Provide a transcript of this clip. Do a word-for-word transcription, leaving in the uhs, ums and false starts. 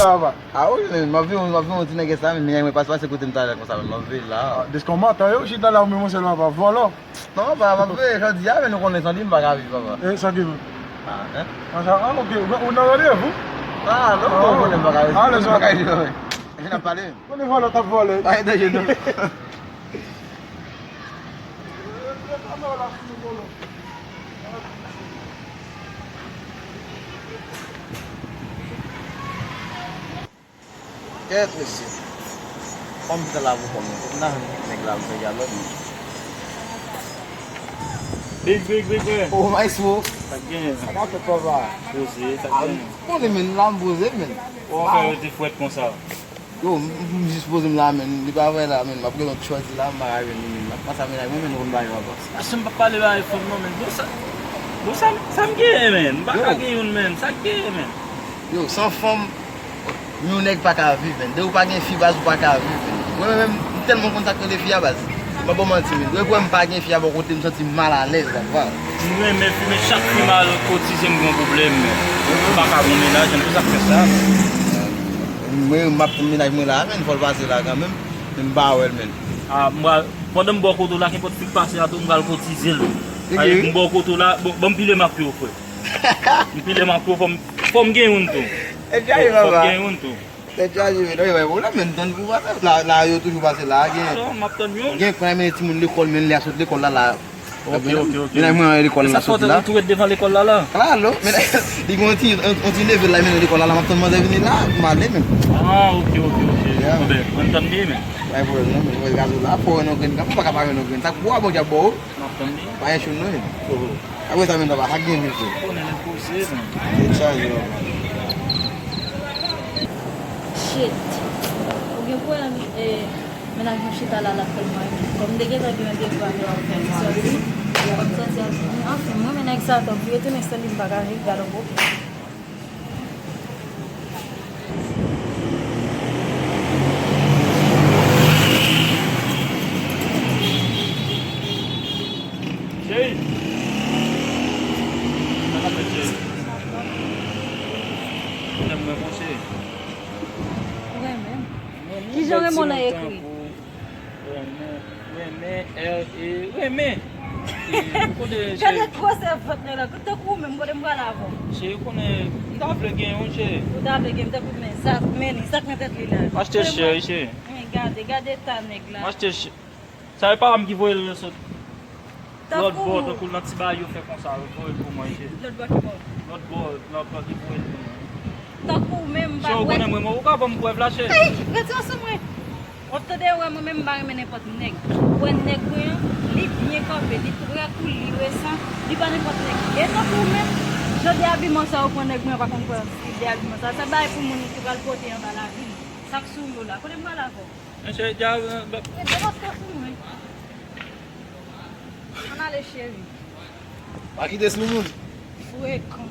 Papa. Ah wi, men, m ap veye, m ap veye yon ti nèg sa, men, men mwen pase, pase kote m talè konsa, men, m ap veye la. Ah, deske w mantan, yo, chita la, ou menm, yon sèl papa, vòlò. Non, papa, m ap veye, jodi a, men, nou konnen san li, m pa ka viv, papa. E, sa ki vre? Ah, hein? Ah, sa, ah, ok, ou, ou nan randevou? Ah, non, ah, ou konnen m pa ka viv, ah, m pa ka viv, papa. Vin ap pale. Konnen vòlò t ap vòlè. Pa gen danje, non. Kèt, mesye. Fanm ki t al avè w fanm nan. Kot m ta jwenn nèg la pou fè dyalòg, men. Big, big, big, big. Oh, my smoke. Sa k genyen? Sa k ap fèt, papa? Poze, sa k genyen? Konnen, men, la m poze, men. Ou fè rete frèt konsa? Yo, m, m, m jis poze m la, men. Li pa vre la, men. M ap rele yon chòzi la, m pa ka jwenn li, men. M ap panse a mennaj mwen, men, nou konn bagay yo avanse. Achte m pa pale bagay fanm nan, men. Bon, sa, bon, sa, sa m genyen, men. M pa ka gen youn, men. Sa k genyen, men. Yo, san fanm, yon nèg pa ka viv, men. Depi w pa gen fi, baz, ou pa ka viv, men. Mwen menm, m tèlman konn sa k rele fi a, baz. M pa ba w manti, men. Depi w wè m pa gen fi a bò kote m, santi m malalèz, la, va. M renmen fi, men chak fi m al kotize, m gen yon pwoblèm, men. M pa ka gen yon mennaj, men, tout sa k fè sa, men. Mwen, m ap tann mennaj mwen la, men, fò l pase la kanmenm, men m pa wè l, men. Ah, m pral, pandan m bò kote w la, kenpòt fi k pase a tou, m pral kotize l. Ebyen, m bò kote w la, bon, ban m pile m ak yo, frè. M pile m ak yo, fò m, fò m gen youn tou. Fò m gen youn tou. Tèt chaje, men, non, pa gen pwoblèm, men, tann pou pase. La, la, yo toujou pase la, gen, m ap tann yo. Gen, kòm men timoun lekòl, men, lè a sot lekòl la, la. Ok, ok, ok. Mennaj mwen lekòl la soti la. Ou tou ret devan lekòl la, la? Klalo, men, li gen yon ti, yon, yon ti neve la, men lekòl la, la, m ap tann manzè vini la, m ale, men. Ah, ok, ok, ok. Bon, ben, mwen tann li, men. Pa gen pwoblèm, non, men, mwen gazo la, fò wè nan grenn, m pa ka pa wè nan grenn. Sa k pou a bon djab bò, wi. M ap tann li. Pa gen chou, non, men. Apre sa, men, papa, sa k gen, mesye? Konnen li poze, men. Tèt chaje, papa. Shit. Ou gen pwoblèm, eh, mennaj mwen chita la, l ap fè l mwen. Kòm m te gentan gen randevou avè l, m fè l sòti. Kòm sòti a, anfen, mwen, mennaj sa, tanpri, retounen san li, m pa ka viv, gade yon pwoblèm. Cheri. Sa k ap fèt, cheri? Ou renmen mwen, mon cheri? Ou renmen m? Kijan renmen w lan ekri? Renmen, renmen, R E, renmen. E, ou konnen, cheri. Gade gwosè vant mwen la, tankou ou menm, kote m pral avè w? Cheri, ou konnen, m ta vle gen yon, cheri. Ou ta vle gen, m tankou men, sa, men li, sa k nan tèt li la? M achte cheri, cheri. Men gade, gade eta nèg la. M achte cheri. Sa e pa m ki voye l sot lòt bò, tankou l nan ti bagay yo fè konsa, voye l pou mwen, cheri. Lòt bò ki bò? Lòt bò, lòt bò ki voye l pou mwen. Tankou ou menm, m pa kwè. Cheri, ou konnen mwen, mwen, ou ka ban m prèv la, cheri. Ey, retire sou mwen. W ap tande, wè, mwen menm m pa renmen nenpòt nèg. Ou wè nèg mwen an, li byen kanpe, li trè kou, li resan, li pa nenpòt nèg. E tankou ou menm, jan de abiman sa yo pran nèg mwen an pa konn pran stil de abiman sa. Sa bay pou moun ki pral pote anba lavi m. Sa k sou yo la. Kote m pral avè w? Mesye, dja, e, ba- E demaske sou mwen. Ann ale, cheri. Pa kite sou moun. Frekan.